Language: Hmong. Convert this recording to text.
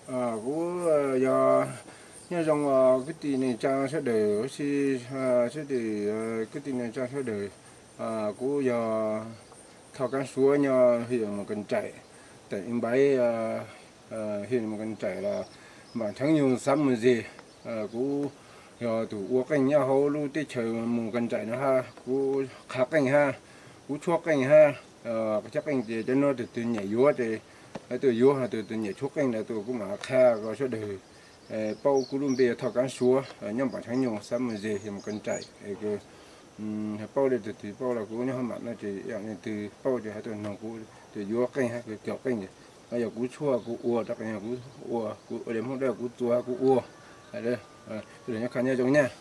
Kuv yog nyob zoo kwv tij neej tsa sawv daws, huv si sawv daws, kwv tij neej tsa sawv daws. Kuv yog Thoj Kaab Suav nyob hwj yam Mus Kas Nraim, teem Ib Npaiv, hwj yam Mus Kas Nraim los npam Theev Nyug xav Mus Zes. Kuv yog tus ua qeej nyob hauv lub teb chaws Mus Kas Nraim no hab, kuv qha qeej hab, kuv tshuab qeej hab. Tshuab qeej ces cov nuav tus twg nyiam yuav ces hab tuaj yuav, tus twg nyiam tshuab qeej ntawd tuaj kuv mam qha kom sawv daws paub. Kuv lub npe Thoj Kaab Suav nyob npam Theev Nyug xav Mus Zes hwj yam Mus Kas Nraim. Paub le tus twg paub los kuv nyob hauv mam no ces yog leej twg paub ces hab tuaj noog kuv, tus yuav qeej hab tus cog qeej. Yog kuv tshuab kuv ua, rov qeej yog kuv ua, kuv ua le Hmoob Dawb kuv txua kuv ua. Sawv daws nyob zoo nyaj.